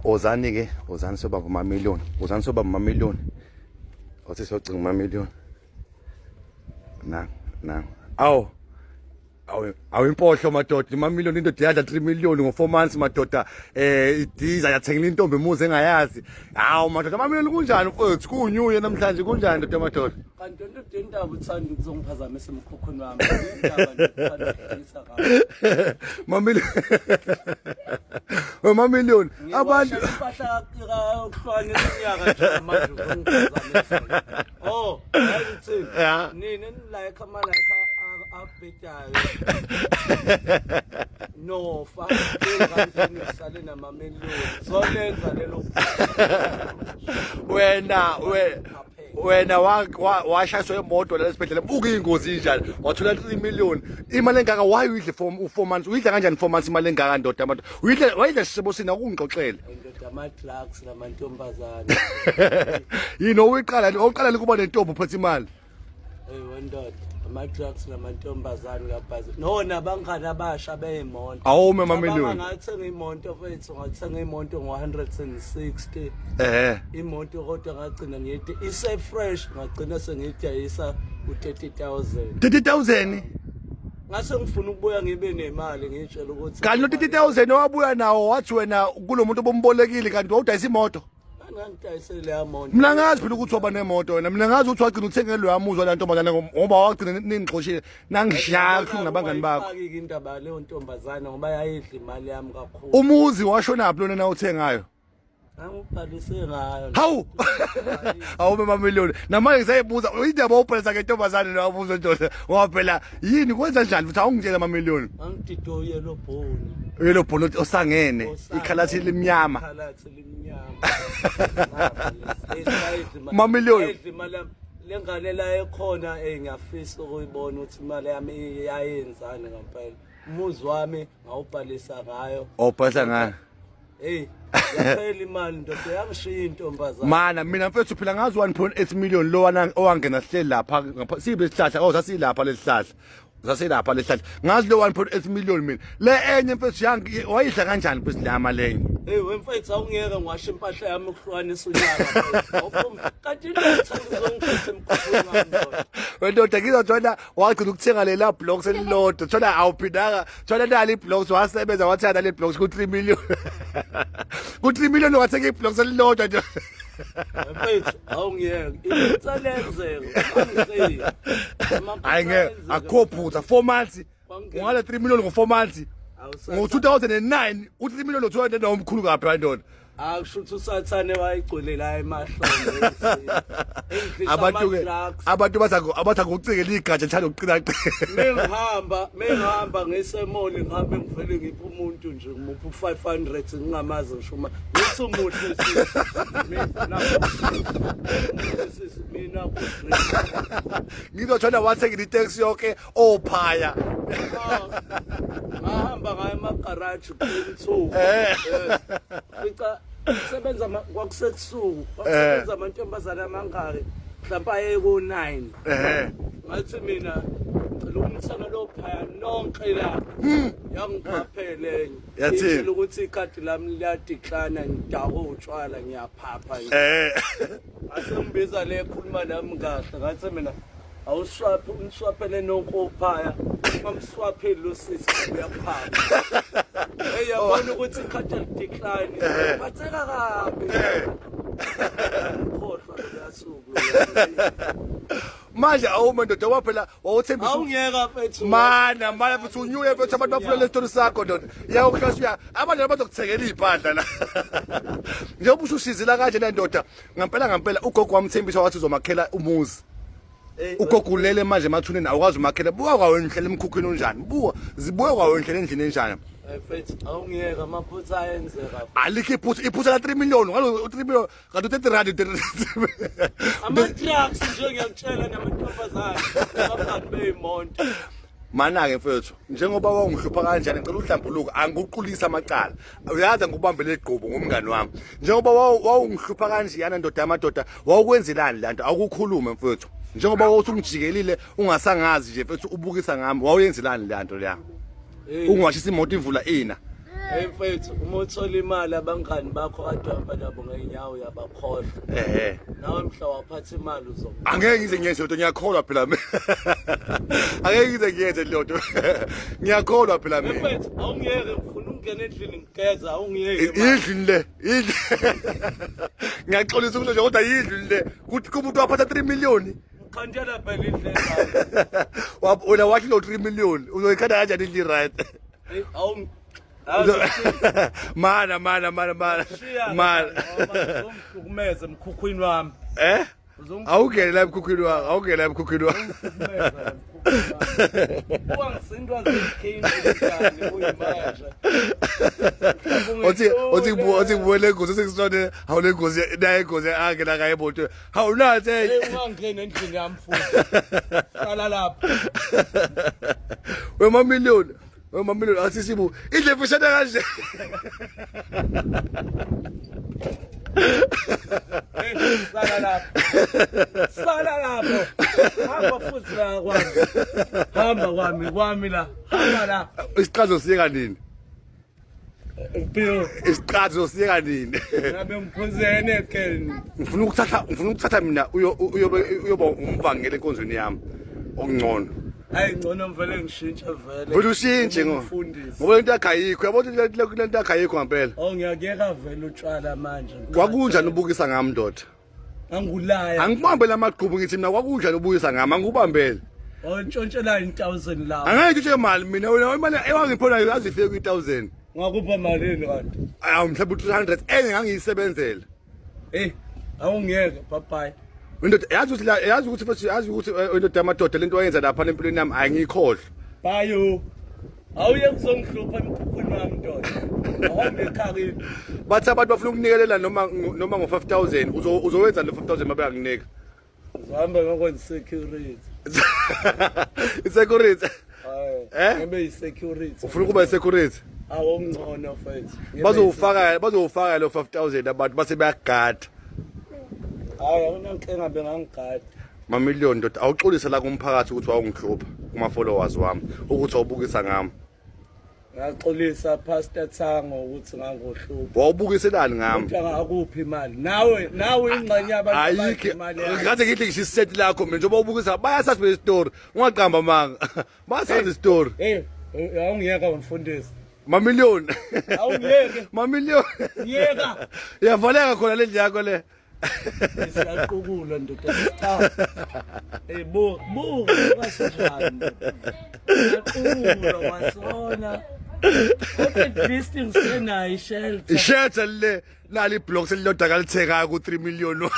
Ozani ke, ozani sobamba amamiliyoni, ozani sobamba amamiliyoni. Othi socinga amamiliyoni. Na na. Awu. Awu awu impohlo madoda, imamiliyoni indoda yadla 3 million ngo 4 months madoda. Eh idiza yathengela intombi imuzi engayazi. Hawu madoda amamiliyoni kunjani mfowethu? Kunyuye namhlanje kunjani ndoda madoda? Kanti ndoda indaba uthanda ukuzongiphazamisa emkhukhwini wami. Indaba nje uthanda ukudlisa kabi. Mamiliyoni. Mamiliyoni abantu impahla yokuhlukanisa unyaka nje manje uzongiphazamisa. Oh, yazi uthini? Yeah. Nina ni-like ama-like abhedayo. Nofa ingane sale namamiliyoni. Zolenza lelo wena we wena washayiswa imoto la esibhedlela buka ingozi injani wathola 3 million imali engaka why uyidle for 4 months uyidla kanjani 4 months imali engaka ndoda abantu uyidla wayidla sisebosini akungixoxele Ndoda ama-drugs lamantombazane. Yini owiqala oqala kuba nentombi uphethe imali. Hey wendoda, ama-drugs namantombazane kabhazi. No nabangani abasha beyimoto. Awume amamiliyoni. Ngathenga imoto mfethu, ngathenga imoto ngo-160. Ehhe. Imoto kodwa ngagcina ngithi ise fresh ngagcina sengiyidayisa u-30,000. 30,000. Ngase ngifuna ukubuya ngibe nemali ngitshela ukuthi Kanti lo 30,000 owabuya nawo wathi wena kulomuntu obombolekile kanti wawudayisa imoto. Ngangidayisele leya moto. Mina ngazi phela ukuthi waba nemoto wena. Mina ngazi ukuthi wagcina uthenge loya muzwa la ntombazane ngoba wagcina ningixoshile nangishaya kuhlungu nabangani bakho. Wayifaki-ke indaba leyo ntombazane ngoba yayidla imali yami kakhulu. Umuzi washonaphi lona na uthengayo? Angibhalise ngayo. Hawu. Hawu mama million. Namanje ngisayibuza indaba obhalisa ngentombazane lo abuza ndoda. Ngoba phela yini kwenza njani futhi awungitshela ama million. Angidido yellow bone. Yellow bone osangene ikhalathi limnyama. Ikhalathi limnyama. Mamillion. Lengane la ekhona eh ngiyafisa ukuyibona ukuthi imali yami iyayenzani ngempela. Umuzi wami ngawubhalisa ngayo. Awubhalisa ngayo. Hey, yaphela imali ndoda yangishiya intombazane. Mana mina mfethu phila ngazi 1.8 million lo wana owangena sihleli lapha ngapha sibe sihlahla oh sasilapha lesihlahla. Sasilapha lesihlahla. Ngazi lo 1.8 million mina. Le enye mfethu yangi wayidla kanjani mfethu le amalenye? Hey wemfethu awungeke ngiwashe impahla yami ukuhlukanisa unyaka. Awuphumi. Kanti into ethanda uzongiphethe emkhukhwini wami ndoda. Wendoda ngizothola wagcina ukuthenga lela blocks elilodwa. Thola awuphindanga thola nali iblocks wasebenza wathenga nali blocks ku 3 million. Ku 3 million wathenga iblocks elilodwa nje. Mfethu awungiyeke. Iphutha lenzeka. Angishiyi. Hayi ngeke akukho phutha 4 months. Ungale 3 million ngo 4 months. Ngo 2009 u 3 million u 209 omkhulu kabi hayi ndoda. Akusho ukuthi usathane wayigcwele la emahlombe. Abantu ke abantu bathi abathi akucikela igatsha lithanda ukuqina qina. Mengihamba, mengihamba ngisemoli ngihambe ngivele ngiphe umuntu nje ngimuphe u500 ngingamazi ngisho uma ngithi umuhle sisi. Mina sisi mina Ngizothola wathengile itaxi yonke ophaya. Ngahamba ngayo emagaraji ku-2. Eh. Fica kusebenza kwakusekusuku kwakusebenza amantombazane amangaki mhlawumbe aye ko-9 Eh. ngathi mina ngicela ukumthana lo phaya nonke la yangiphaphele enye Yathini? Itshela ukuthi ikhadi lami liyadiklana ngidakwe utshwala ngiyaphapha nje Eh. Ngase ngibiza le khuluma nami kahle ngathi mina awuswaphi umswaphele nonke ophaya ungamswapheli lo sisi uyaphapha. Hey yabona ukuthi ikhadi decline. Phatheka kabi. Khohlwa leyasuku. Manje awume ndoda ngoba phela wawuthembisa Awungiyeka mfethu. Mana mana futhi unyuye mfethu abantu bafuna lesitori sakho ndoda. Iyawuhlasa uya abantu abazokuthengela iy'mpahla la. Njengoba usushizila kanje le ndoda ngampela ngampela ugogo wamthembisa wathi uzomakhela umuzi. Ugogo ulele manje emathuneni awukwazi umakhela buka kwawenhlela emkhukhwini unjani buka zibuye kwawenhlela endlini enjani. Mfethu awungiyeka amaphutha ayenzeka. Alikho iphutha iphutha la 3 million ngalo 3 million kanti u-30 rand Ama-drugs nje ngiyakutshela namantombazane abangani bey'monto. Mana-ke mfethu njengoba wawungihlupha kanjani ngicela uhlambuluke angikuqulise amacala uyazi angikubambele igqubu ngomngani wami njengoba wawungihlupha kanjeyana ndoda yamadoda wawukwenzelani la nto awukukhulume mfethu njengoba wawusungijikelile ungasangazi nje mfethu ubukisa ngami wawuyenzelani la nto leya ungiwashisa imoto ivula ina. Hey mfethu, uma uthola imali abangani bakho kade uhamba nabo ngeenyawo uyabakhohlwa. Ehe. Nawe mhla waphatha imali uzo. Angeke ngize ngiyenze lento, ngiyakholwa phela mina. Angeke ngize ngiyenze lento. Ngiyakholwa phela mina. Mfethu, awungiyeke ngifuna ukungena endlini ngigeza, awungiyeke. Indlu le, indlu. Ngiyaxolisa ukuthi nje kodwa yindlu le. Kuthi kumuntu waphatha 3 million. Ngikhandela phela indlu engaka. Wena wathi lo 3 million uzoyikhanda kanjani indlu right? Hey, awu Mana mana mana mana. Mana. Uzongihlukumeza emkhukhwini wami. Eh? Awungene la emkhukhwini wakho, awungene la emkhukhwini wakho. Wangisindwa zikhindi njani kuyimanje. Othi othi othi ngibone lengozi sekusone hawu lengozi naye ingozi angena ngayo emoto. Hawu nathi Hey ungangena endlini yami futhi. Hlala lapha. Wemamillion. Wemamillion athi sibu indle emfushane kanje. Hey hlala lapha. Sala lapho. Hamba futhi la kwami. Hamba kwami kwami la. Hamba la. Isiqhazo siyeka nini? Bill. Isiqhazo siyeka nini? Ngabe ngiphuzene ke. Ngifuna ukuthatha mina uyobe uyoba umvangeli enkonzweni yami okungcono. Hayi ngcono ngivele ngishintshe vele. Vele ushintshe ngo. Umfundisi. Ngoba lento yakho ayikho. Yabo ukuthi lento yakho ayikho ngempela. Oh ngiyakuyeka vele utshwala manje. Kwakunjani ubukisa ngami ndoda? Angulaya. Angibambele amagqubu ngithi mina kwakunjani ubukisa ngami angikubambele. Oh ntshontshela 1000 lapho. Angeke nje imali mina wena imali ewangiphona azifike kwi1000. Ngakupha malini kanti? Awu mhlawumbe u300 enye ngangiyisebenzela. Eh awungiyeke bye bye. Indoda yazi ukuthi la yazi ukuthi futhi yazi ukuthi indoda yamadoda lento oyenza lapha empilweni yami ayingikhohlwa. Bayo. Awuye kuzongihlupha emkhukhwini wami ndoda. Awuhambe ekhaya kimi. Bathi abantu bafuna ukunikelela noma ngo5000 uzowenza lo 5000 mabengakunika. Uzohamba ngokwenza security. I-security. Hayi. Eh? Ngibe yi-security. Ufuna ukuba i-security? Awungcono mfethu. Ngibe Bazowufaka lo 5000 abantu base bayagada. Hayi awunankinga bengangigada. Mamillion ndoda awuxolise la kumphakathi ukuthi wawungihlupha kuma followers wami ukuthi wawubukisa ngami. Ngaxolisa Pastor Thango ukuthi ngangohlupha. Wawubukiselani ngami? Kodwa akuphi imali. Nawe ingxenye yabantu Ayikho abadla imali yakho. ngathi ngithi ngisho iset lakho mina njengoba ubukisa bayasazi le story ungaqamba amanga bayasazi istory. Hey, awungiyeka mfundisi. Mamillion. Awungiyeke. Mamillion. Yeka. Iyavaleka khona le ndlu yakho le. Siyaqukula ndoda. Cha. Eh bu bu kwasinjani. Siyaqukula kwasona. Kodwa at least ngisenayo ishelter. Ishelter le nali block selilodwa kalithengayo ku 3 million.